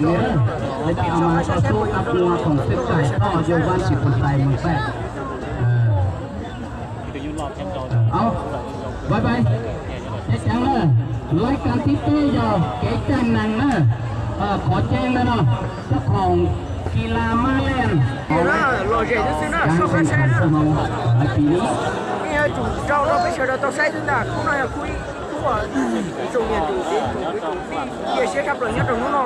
Lawv tias mas tau tub ab mua khoom xwb kaim toj yog vaj tsis pus tais mus pem. Au, bye bye. Ceev ceev na, laib kas thib peb yog kev caij nees na, qhov ceeb na no, tub khoom kis las mab leej. Lom zem xwb xwb na, soj qab saib na. Yog tsum rau rau peb sawv daws tau saib xwb ntag, khub no yog khub ib khub uas ib tsoom niam tsoom txiv tsoom kwv tsoom tij cia siab tshaj plaws nyob rau hnub no.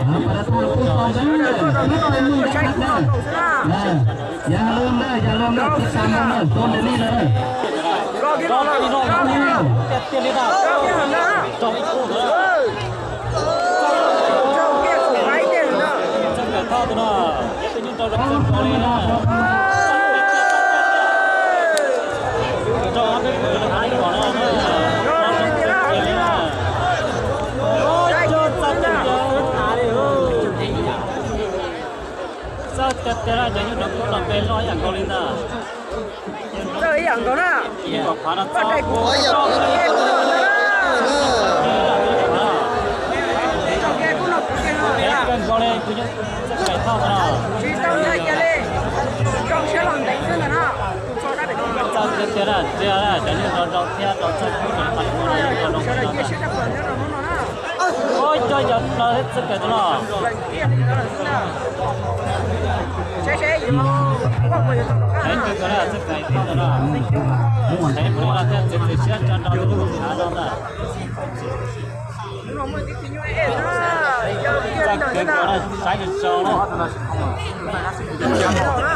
Sawv daws tuaj rau hnub no tuaj saib khub no tau xwb na. Rau xwb na. Rau kiag los lawm, rau kiag los, rau kiag los na. Rau kiag koom pab ib teg lawm na. Txawj tiag tiag, cov nyuj rau kub no peb loj ib yam nkaus li ntag. Txawj ib yam nkaus na. Koj daim kuv tsis tau ntshai kiag li. Rau siab los ntev xwb ntag na. Txawj tiag tiag, cov nyuj rau rau thiab rau txawj kub no. Sawv daws cia siab tshaj plaws nyob rau hnub no na. Ua cov cov plaws thiab txawj kawg tus no. Saib seb yuav, saib kawg tus no txawj kawg tus no. Saib tus no thiaj txiav txiav siab tso rau tus no ntag. Txawj kawg tus no saib tso tso na.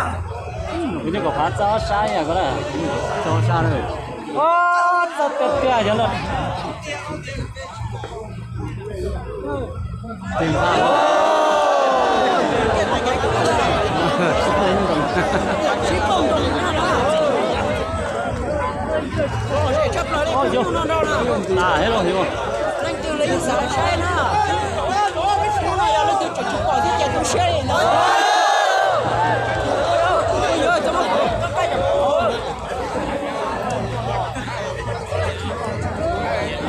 Kuv nyuj kaum phav txawj ob sab ib yam ko na. Txawj ob sab na. Txawj tiag tiag yog lawm. Leej twg los yeej xav saib na. Hnub no yog leej twg tseem tsis pom thiab ces tu siab li ntawd.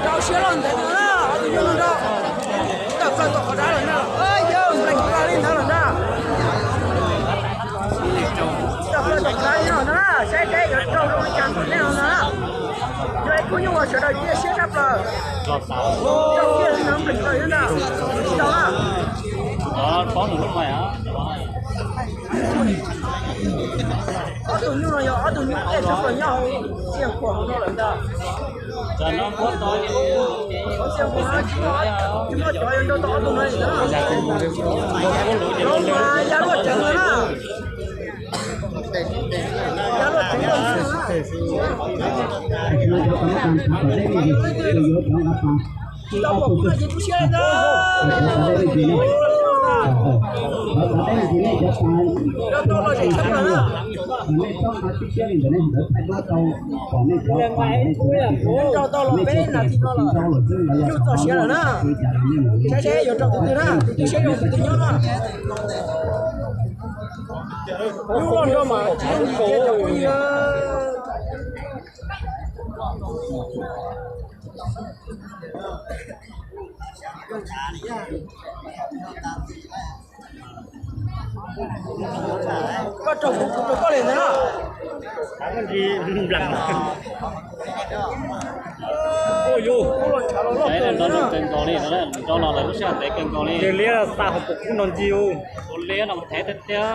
Rau siab los ntev no na, ob tug nyuj no nrau tawm plaws tom qhov dab lawm na, yog nplees plaws li ntawd lawm na. Tawm plaws tom qhov dab lawm na, saib seb yuav rau zoo li cas tom ntej no na. Yog ib khub nyuj uas sawv daws cia siab tshaj plaws. Rau kiag li ntawd nplees plaws li ntawd. Tsis tau na. Ob tug nyuj no yog ob tug nyuj ej tshaj plaws nyob hauv Xiaj Khuam hauv no lawm ntag. Xiaj Khuam no tsis muaj cov yuav nrau tau ob tug no li ntawd. Los mas ya luaj tsev lawm na. Ya luaj tsev lawm na. Tsis tau pom kuv no ces tu siab li ntag. Rau tau los zem tshaj plaws na. Rau tau los peb nas this no lawm, nyuj txoj siav lawm na. Saib seb yuav rau tus twg na, tus twg siab zoo tus twg nyob na. Nyuj loj nrau mas tsis zoo li ces cov phooj ywg. Koj raug kuv, kuv raug koj li ntawd na. Nrau los lawm lub sij hawm ntev kawg nkaus li. Yog liab xa hauv paus kub no ncig. Ua liab no thev tiag tiag,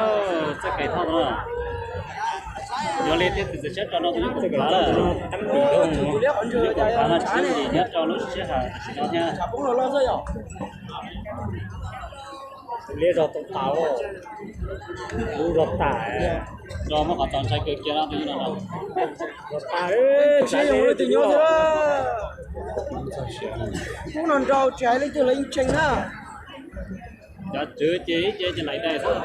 txoj kev thauj no. Yog li thiaj txiav txim siab rau no tus nyuj kaum phav lawm. Tus nyuj kaum phav no tsis yooj yim nyob rau lub sij hawm tam sim no thiab. Liab zog tau tas, lub zog tas. Zog muab qhov txos ntshai kawg kiag no tus nyuj no. Zog tas, tus siab zoo li tus nyuj xwb. Kub no nrau tsis hais leej twg los yeej tshee na. Cov tswv ces ib ce ces laim daim xwb.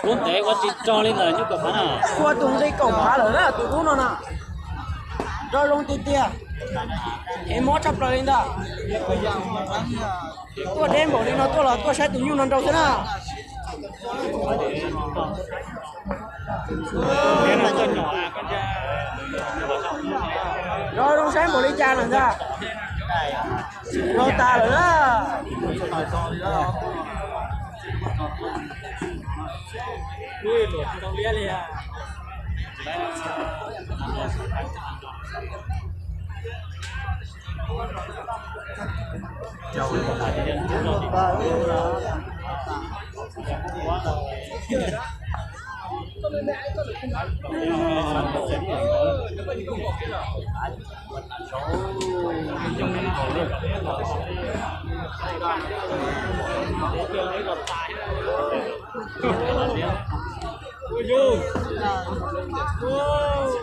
Kub ntev ua tsis raug li ntawm nyuj kaum phav na. Ua tus nqi kaum phav lawm na tus kub no na. Nrau zoo tiag tiag. Ev mob tshaj plaws li ntag. Tuaj deb npaum li no tuaj los tuaj saib tus nyuj no nrau xwb na. Nrau zoo saib npaum li cas lawm ntag. Nrau tas lawm na.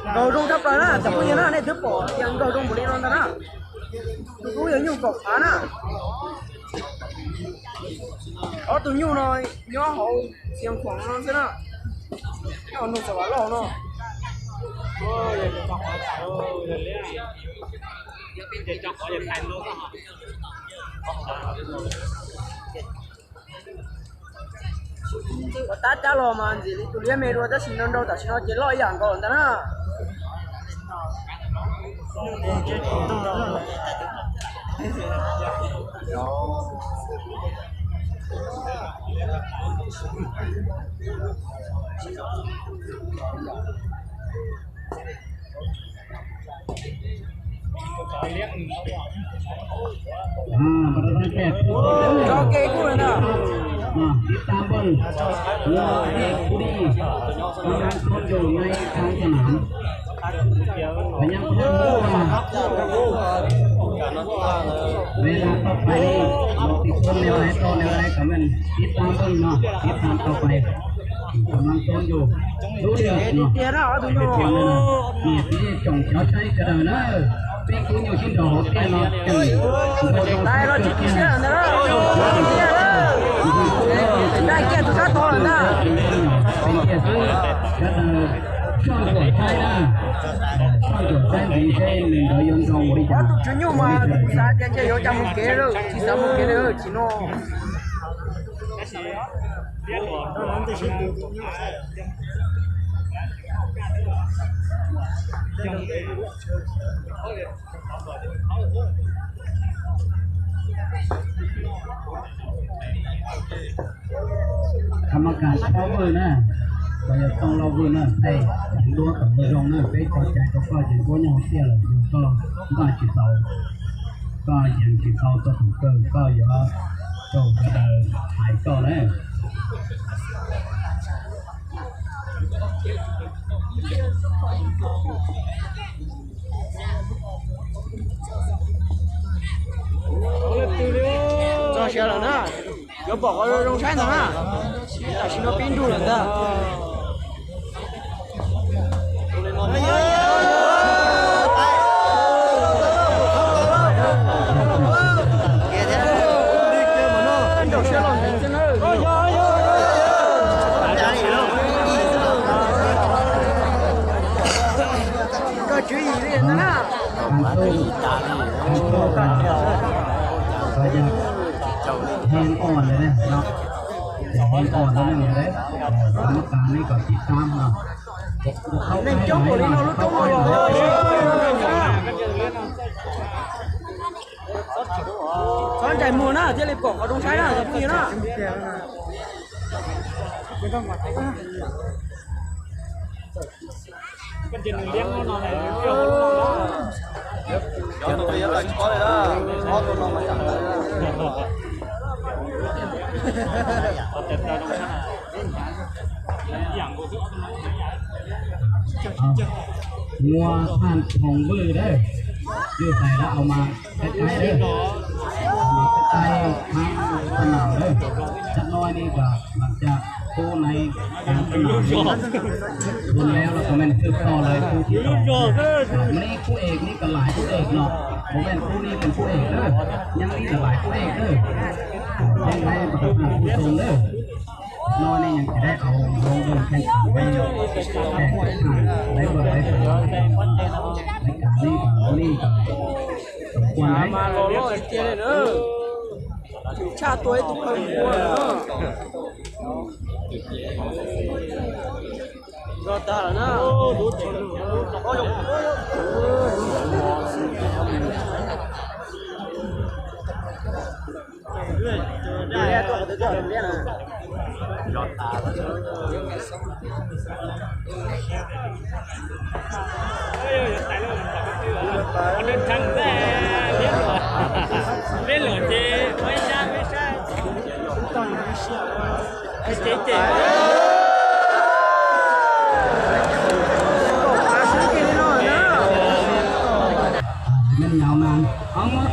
Nkaug zoo tshaj plaws na cov phooj ywg na, nej twb pom tias nkaug zoo npaum li no ntag na. Tus dub yog nyuj kaum phav na. Ob tug nyuj no nyob hauv Xiav Khuam no xwb na. Nyob hauv Nug Xav Vam Lauj no. Ua tab cab los mas ntxim li tus liab me dua, tab sis nrau nrau tam sim no ces loj ib yam nkaus ntag na. Tso ke kuj lawm ntag. Tib tag npawg, ua ej kuj dij, kab kab txob ncaus nyob ib khab sab nam. Peb nyab khuab npua, peb laj tau pais li, los tim khuab neb lais tau neb lais comment tib tag npawg no, tib tag tau pais. Kab kab txob ncaus, lub tiag no, niam txiv tsoom cov saib sawv daws na, peb kuj nyuaj sib nrog hauv tiaj no, ces npau zoo sib kawg kiag na. Dai kiag tus sab tod lawm ntag. Peb tiaj xwb, sawv daws soj ntsuam saib na, soj ntsuam saib ntxiv seb nws nkawd yuav nrog mus li cas. Ob tug tswv nyuj mas kuv xav tias ntshe yuav cas mus kev lawm, tsis xav mus kev lawm tsis no. Tham mas kam txhob vwj na, kom yog too los vwj na, thaij duab kom zoo na, peb tso cai rau koj ces duab nyob hauv tiaj lawm, yog koj npaj tsis tau, koj yees tsis tau txoj kawg, koj yuav raug sawv daws hais koj na. Txog siav lawm na, yuav pom qhov zoo saib ntag na. Tam sim no pib nrug lawm ntag. Koj tswv yim li ntag na. Neeg coob npaum li no lub roob no los. Txhob ntsais muag na thiaj li pom qhov zoo saib na cov phooj ywg na. Muaj thaj thoom vwj dawb, yus tais dab au mas kaib kaib dawb, kaib kaib hab tag nam dawb, tag no ne kom mam cag tub nai tag tag nam li. Tub nai los comment xwb tau lawm tub tsis tau. Mab li kub es ni kom laim kub es no, comment kub ni kom kub es dawb, nyab li kom laim kub es dawb. Tub nai kom tag nam kub zoo dawb. No ne yog tsis dawb au zoo dawb kheej tag, dawb dawb dawb dawb, dawb kam li kom li kom. Mas los loj tiag li na. Tshaj tua ib tug pawg npua na. Nrog tag lawm na. Nyob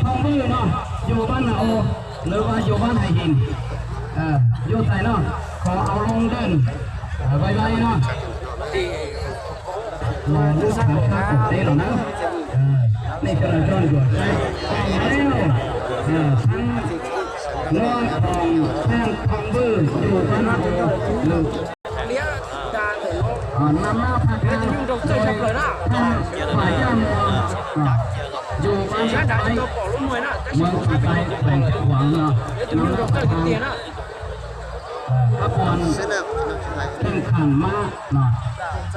thoob vwj no, yug pab na u, lawv ua yug pab hais him, yug tais no, qhov au loo dej, vai vai no. Los lub thav sab qaum teb los na, nej sawv daws tso ntsuam saib, thaab, muab thoo, thaab thoob vwj yug pab na u, lwm Nam Mab Phaj Kab, Phaj Yaj Muas, yug pab na Paib, Muas Tsis Tais, Peem Tsheej Kuav no, Nam Mab Phaj Kab, Pab Puas, Theej Kham Mab no,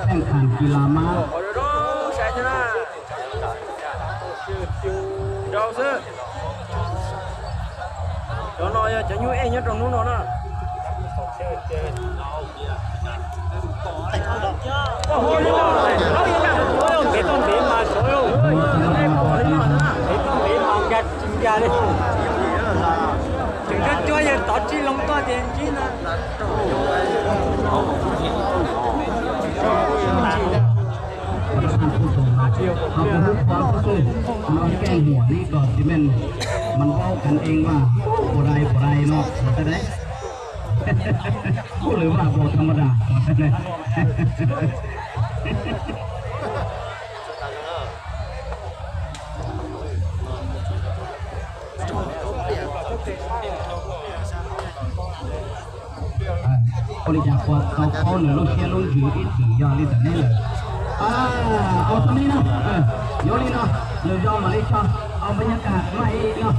Theej Kham Kis Las Mab. Rau xwb. Cov no yog cov nyuj ej nyob rau hnub no na. Ntev toj ntev mas sov, ntev toj ntev mas nkag tsis nkag li. Tseem cuab cuab yawg tov tsij loo koj ces ntsib na. Ho kuv hu qhuav xwb, no keej huam li kom txiv meej mas paub kan ees mas puas dai puas dai no. Kuj lwm vaj puas tham ma das. Ua li cas puas tau paub nws lub siab lub ntsws ib txwm yog li ntawd ne lawm. Au tag li no, yuav li no, nws zoo mam li tso, au npa nyab kas maj ib no.